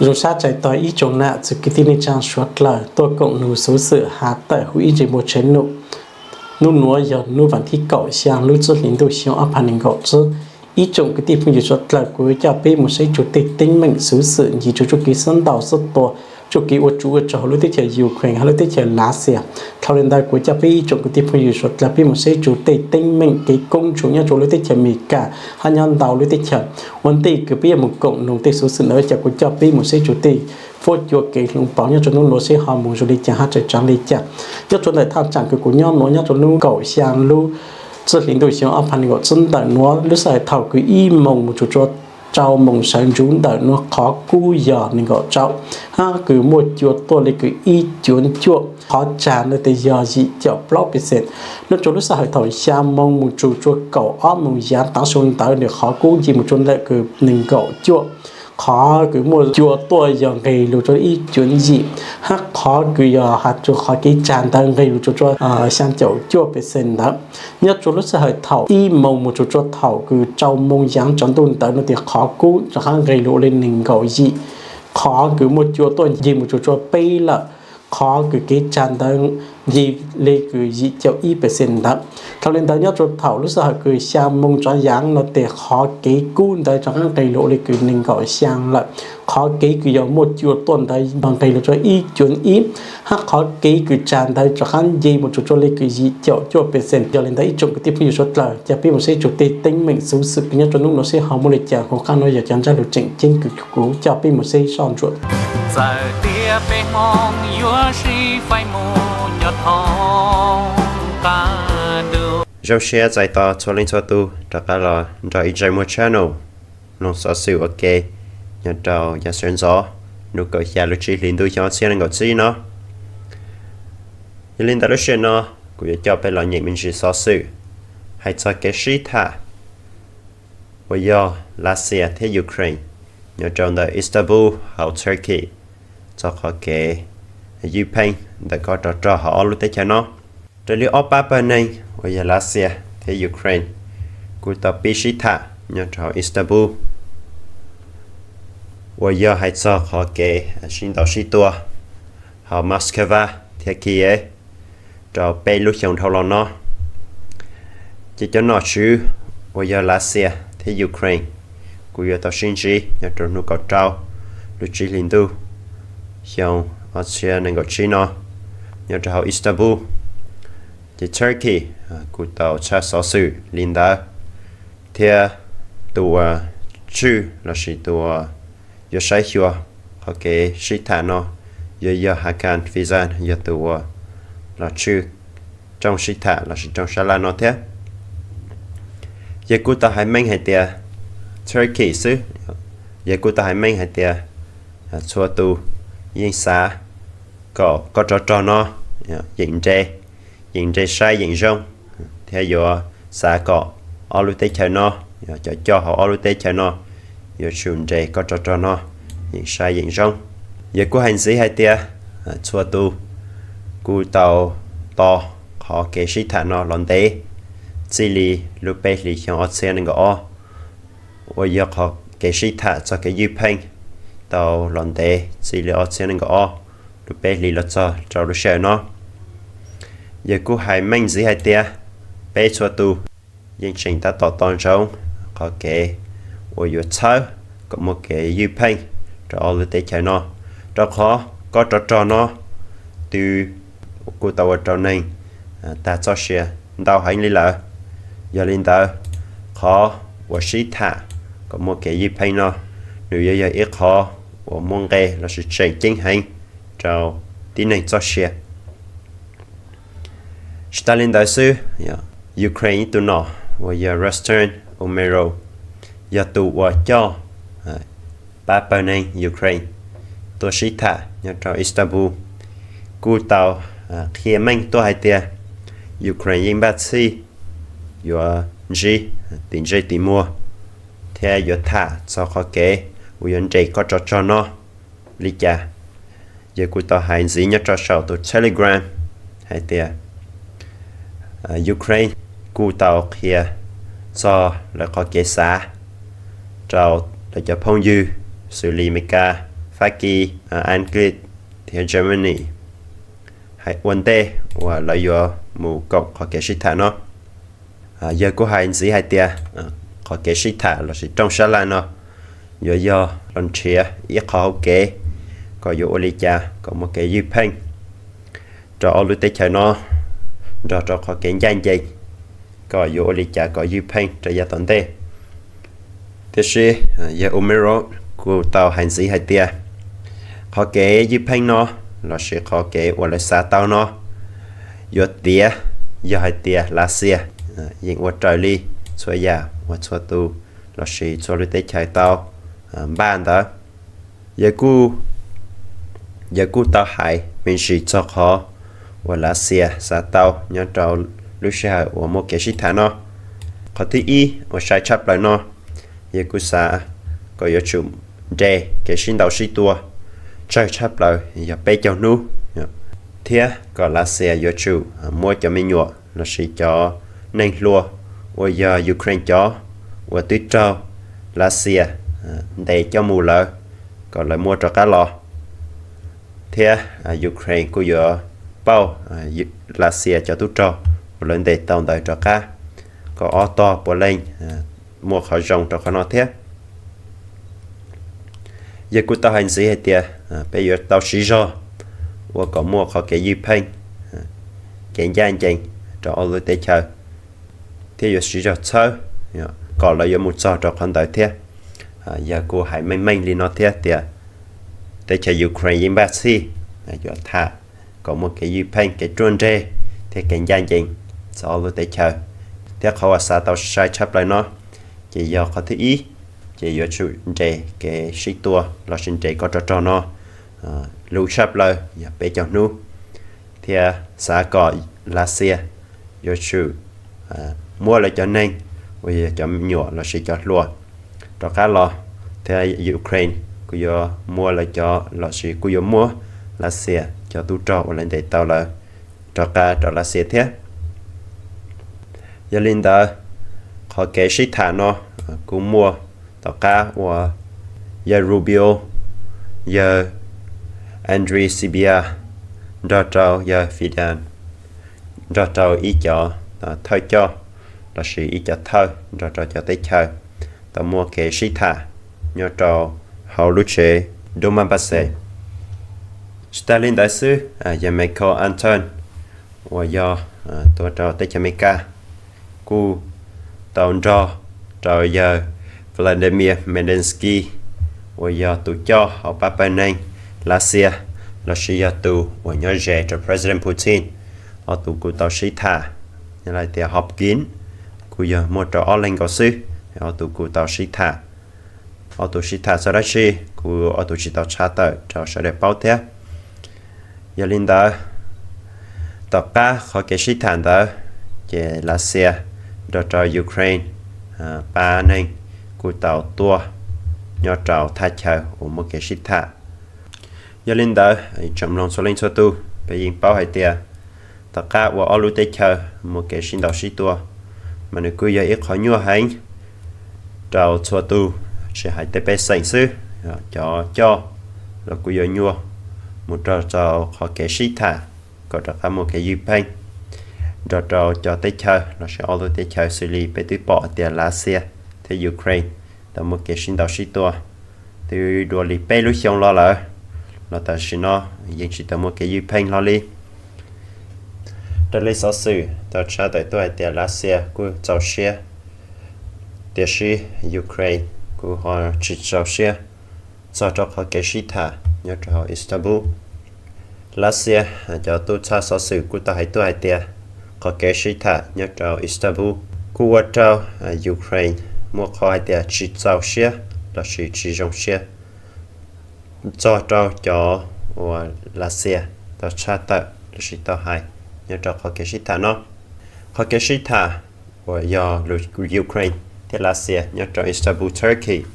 Zoo sab txais tos ib tsoom nam txiv kwv tij neej tsaa suav dlawg tuaj koom nug xuv xwm has tawm huv ib ntsis npua tsheb num. Nub nuav yog nub vas thib kaum xyaa lub tsib hlis ntuj xyoo ob phav nees nkaum tsib. Ib tsoom kwv tij phooj ywg suav dlawg, kuv coj peb mus saib txug tej teeb meem xuv xwm ncig txug txuj kev xwb ntau xwb tua, txuj kev ua tsuj ua rog huv lub teb chaws Ukraine hab lub teb chaws Lav Xias. Dhau le ntawd kuv coj peb ib tsoom kwv tij phooj ywg suav dlawg peb mus saib txug tej teeb meem kev koob tsum nyob rua lub teb chaws Amelikas hab nyob ntau lub teb chaws. Ua ntej kws peb yuav mus koom nug tej xuv xwm ntawd, cia kuv coj peb mus saib txug tej fuab cua kev hloov pauv nyob rua nub nuav seb ho mus zoo le caag hab tseem tsaav le caag. Nyob rua ntawm thaj tsaam kws kuv nyob nuav, nyob rua nub kaum xyaa lub tsib hlis ntuj xyoo ob phav nees nkaum tsib ntawm nuav, lub sij hawm thaum kws ib moos mus txug rua rau moos sawv ntsuv ntawm nuav qhov kub yog nees nkaum rau, hab kws muaj cua tuaj le kws ib cuav cuaj. Qhov tsag ntawd tes yog yim caum plaub percent. Nyob rua lub sij hawm thaum xya moos mus txug rua kaum ob moos yaav tav su ntawd nws qhov kub nce mus rua ntawm kws nees nkaum cuaj. Qhov kws muaj cua tuaj yog nqeg lug rua ib cuav yim, hab qhov kws yog has txug qhov kev tsag ntawd nqeg lug txug rua xya caum cuaj percent ntawd. Nyob rua lub sij hawm thaum ib moos mus txug rua thaum kws rau moos yaav tsaus ntuj ntawd nuav tes qhov kub rov qab nqeg lug ua le nees nkaum yim. Qhov kws muaj cua tuaj nce mus txug rua peb lawm. Qhov kws kev tsag ntawd nce le kws yim caum ib percent ntawd. Dhau le ntawd nyob rua thaum lub sij hawm kws xya moos tsav yaav nuav tes qhov kev kub ntawd rov qab nqeg lug ua le kws nees nkaum xyaa lawm. Qhov kev kws yog muaj cua tuaj ntawd nqeg lug rua ib cuav ib, hab qhov kev kws tsag ntawd rov qab nce mus txug rua le kws yim caum cuaj percent. Yog le ntawd ib tsoom kwv tij phooj ywg suav dlawg, cia peb mus saib txug tej teeb meem xuv xwm kws nyob rua nub nuav seb ho muaj le caag. Huv qab nuav yog cov ntsab lug tseem ceeb kws kuv coj peb mus saib soj ntsuam. Txawm tias peb Hmoob yuav sib faib mus nyob thoob qab ntuj. Zoo siab txais tos txhua leej txhua tug rov qab los nrog ib tsaig muag channel mloog xov xwm ua ke nyob rau yav sawv ntxov nub kaum xya lub tsib hlis ntuj xyoo ob txhiab nees nkaum tsib no. Yog li ntawd lub sij hawm no kuv yuav coj peb los nyeem me ntsis xov xwm hais txog kev sib tham uas yog Lav Xias thiab Ukraine nyob rau ntawm Istanbul hauv Turkey txog qhov kev ywj pheej ntawm kob rog rog hauv ob lub teb chaws no. Raws li ob pab pawg neeg uas yog Lav Xias thiab Ukraine kuj tau pib sib tham nyob rau hauv Istanbul uas yog hais txog qhov kev sib ntaus sib tua hauv Moscow thiab Kyiv rau peb lub xyoo dhau los no. Ces cov nom tswv uas yog Lav Xias thiab Ukraine kuj yuav tau sib ntsib nyob rau hnub kaum rau lub tsib hlis ntuj xyoo ob txhiab nees nkaum tsib no nyob rau hauv Istanbul. Ces Turkey kuj tau tshaj xov xwm li ntawd thiab tus uas tswj lossis tus uas yuav saib xyuas qhov kev sib tham no yuav yog Hakan Fidan yog tus uas los tswj rooj sib tham lossis rooj sab laj no thiab. Yawg kuj tau hais meej hais tias Turkey xwb, yawg kuj tau hais meej hais tias txhua tus yeej xav kom kob rog rog no yeem nres, yeem nres saib yeem zoo, thiab yuav xav kom ob lub teb chaws no, cov coj hauv ob lub teb chaws no yuav tsum nres kob rog rog no yeem saib yeem zoo. Yawg kuj hais ntxiv hais tias txhua tus kuj tau tos qhov kev sib tham no los ntev txij li lub peb hlis xyoo ob txhiab nees nkaum ob uas yog qhov kev sib tham txog kev ywj pheej tau los ntev txij li ob txhiab nees nkaum ob lub peb hlis los txog rau lub sij hawm no. Yawg kuj hais meej ntxiv hais tias peb txhua tus yeej tseem tab tom tos ntsoov qhov kev uas yuav txhawb kom muaj kev ywj pheej rau ob lub teb chaws no, rau qhov kob rog rog no twb kuj tau ua rau neeg tag txoj sia ntau heev li lawm. Yog li ntawd, qhov uas sib tham kom muaj kev ywj pheej no nws yuav yog ib qhov uas muaj nqe lossis tseem ceeb heev rau tib neeg txoj sia. Tsis tas li ntawd xwb, Ukraine ib tug nom uas yog Rustem Umerov yog tus uas coj pab pawg neeg Ukraine tuaj sib tham nyob rau Istanbul kuj tau qhia meej tuaj hais tias Ukraine yeej npaj txhij yuav ntsib tim ntsej tim muag thiab yuav tham txog qhov kev uas yuav nres kob rog rog no li cas. Yawg kuj tau hais ntxiv nyob rau saum tus Telegram hais tias Ukraine kuj tau qhia txog lawv qhov kev xav rau lawv cov phooj ywg xws li Amelikas, Pab Kis, Askiv thiab Germany hais ua ntej uas lawv yuav mus koom qhov kev sib tham no. Yawg kuj hais ntxiv hais tias qhov kev sib tham lossis rooj sab laj no yuav yog los nrhiav ib qho hauv kev kom yuav ua li cas kom muaj kev ywj pheej rau ob lub teb chaws no nrog rau qhov kev ncaj ncees kom yuav ua li cas kom ywj pheej rau yav tom ntej. Tiam sis yawg Umerov kuj tau hais ntxiv hais tias qhov kev ywj pheej no lossis qhov kev uas lawv xav tau no yuav tiav yog hais tias Lav Xias yeej ua raws li txhua yam uas txhua tus lossis txhua lub teb chaws tau npaj ntawd. Yawg kuj tau hais me ntsis txog qhov uas Lav Xias xav tau nyob rau lub sij hawm uas muaj kev sib tham no. Qhov thib ib uas sai tshaj plaws no, yawg kuj xav kom yuav tsum nres kev sib ntaus sib tua tsawg tshaj plaws yog peb caug hnub, thiab kom Lav Xias yuav tsum muab cov me nyuam lossis cov neeg hluas uas yog Ukraine cov uas twb raug Lav Xias ntes coj mus lawm kom lawv muab rov qab los. Thiab Ukraine kuj yuav pauj Lav Xias cov tub rog uas lawv ntes tau ntawd rov qab, kom ob tog puav leej muaj qhov zoo rau qhov no thiab. Yawg kuj tau hais ntxiv hais tias peb yuav tau siv zog ua kom muaj qhov kev ywj pheej, kev ncaj ncees rau ob lub teb chaws, thiab yuav siv zog txhawb kom lawv yuav mus txog rau qhov ntawd thiab. Yawg kuj hais meej meej li no thiab tias teb chaws Ukraine yeej npaj txhij yuav tham kom muaj kev ywj pheej, kev ruaj nreg thiab kev ncaj ncees txog ob lub teb chaws. Thiab qhov uas xav tau sai tshaj plaws no ces yog qhov thib ib, ces yuav tsum nres kev sib tua lossis nres koj rog rog no luv tshaj plaws yog peb caug hnub, thiab xav kom Lav Xias yuav tsum muab lawv cov neeg uas yog cov me nyuam lossis cov hluas rov qab los, thiab Ukraine kuj yuav muab lawv cov lossis kuj yuav muab Lav Xias cov tub rog uas lawv ntes tau lawm rov qab rau Lav Xias thiab. Yog li ntawd, qhov kev sib tham no kuj muaj tom qab uas yawg Rubio, yawg Andriy Sybiha nrog rau yawg Fidan nrog rau ib cov thawj coj lossis ib cov thawj nrog rau cov teb chaws tau muaj kev sib tham nyob rau hauv lub tsev Duma Npase. Tsis tas li ntawd xwb, yawg Michael Anton uas yog tuav rau teb chaws Amelikas kuj tau nrog rau yawg Vladimir Medensky uas yog tus coj hauv pab pawg neeg Lav Xias lossis yog tus uas nyob ze rau President Putin, ob tug kuj tau sib tham. Yog hais tias Hopkins kuj yog muaj rau ob leeg nkaus xwb, ob tug kuj tau sib tham. Ob tug sib tham txog dab tsi kuj ob tug tsis tau tshaj tawm rau sawv daws paub thiab. Yog li ntawd, tom qab qhov kev sib tham ntawd, ces Lav Xias nrog rau Ukraine pab neeg kuj tau tuaj nyob rau thaj chaw uas muaj kev sib tham. Yog li ntawd, tsoom mloog txhua leej txhua tus, peb yeej paub hais tias tom qab uas ob lub teb chaws muaj kev sib ntaus sib tua, mas nws kuj yog ib qho nyuaj heev rau txhua tus, tsis hais tej pej xeem xwb, cov coj los kuj yuav nyuaj mus rau rau qhov kev sib tham kom rov qab muaj kev ywj pheej nrog rau cov teb chaws lossis ob lub teb chaws xws li peb twb pom tias Lav Xias thiab Ukraine tau muaj kev sib ntaus sib tua twb dua li peb lub xyoo los lawm, los tam sim no yeej tsis tau muaj kev ywj pheej hlo li. Raws li xov xwm tau tshaj tawm tuaj hais tias Lav Xias kuj txaus siab, tiam sis Ukraine kuj ho tsis txaus siab txog rau qhov kev sib tham nyob rau hauv Istanbul. Lav Xias cov tub txhaj xov xwm kuj tau hais tuaj hais tias qhov kev sib tham nyob rau Istanbul kuj ua rau Ukraine muaj qhov hais tias tsis txaus siab lossis tsis zoo siab txog rau cov uas Lav Xias tau tshaj tawm lossis tau hais nyob rau qhov kev sib tham no. Qhov kev sib tham uas yog Ukraine thiab Lav Xias nyob rau Istanbul, Turkey,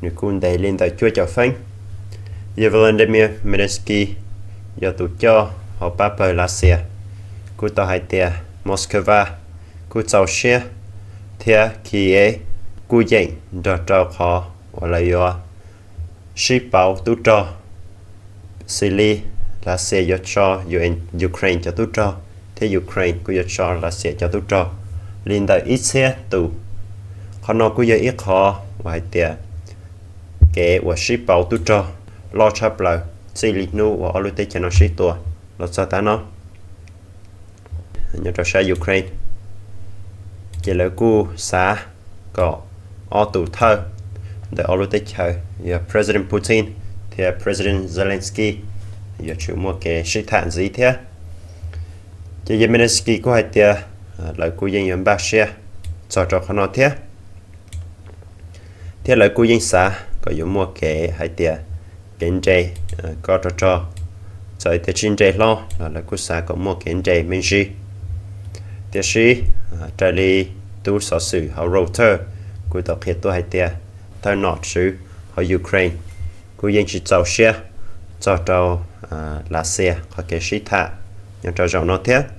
nws kuj ntev li ntawm cuaj caum feeb. Yawg Volodymyr Zelensky yog tus coj hauv pab pawg Lav Xias kuj tau hais tias Moscow kuj txaus siab thiab Kyiv kuj yeem nrog rau qhov uas lawv yuav sib pauv tub rog, xws li Lav Xias yuav tso Ukraine cov tub rog, thiab Ukraine kuj yuav tso Lav Xias cov tub rog li ntawm ib txhiab tus. Qhov no kuj yog ib qhov uas hais tias kev uas sib pauv tub rog loj tshaj plaws txij li hnub uas ob lub teb chaws no sib tua los txog tav no. Nyob rau sab Ukraine, ces lawv kuj xav kom ob tus thawj ntawm ob lub teb chaws yog President Putin thiab President Zelensky yuav tsum muaj kev sib tham ntxiv thiab. Ces Zelensky kuj hais tias lawv kuj yeej yuav npaj siab txog rau qhov no thiab, thiab lawv kuj yeej xav kom yuav muaj kev hais tias kev nres kob rog rog, txawm tias tsis nres hlo los lawv kuj xav kom muaj kev nres me ntsis. Tiam sis raws li tub xov xwm hauv Reuters kuj tau qhia tuaj hais tias thawj nom tswv hauv Ukraine kuj yeej tsis txaus siab txog rau Lav Xias qhov kev sib tham nyob rau zaum no thiab.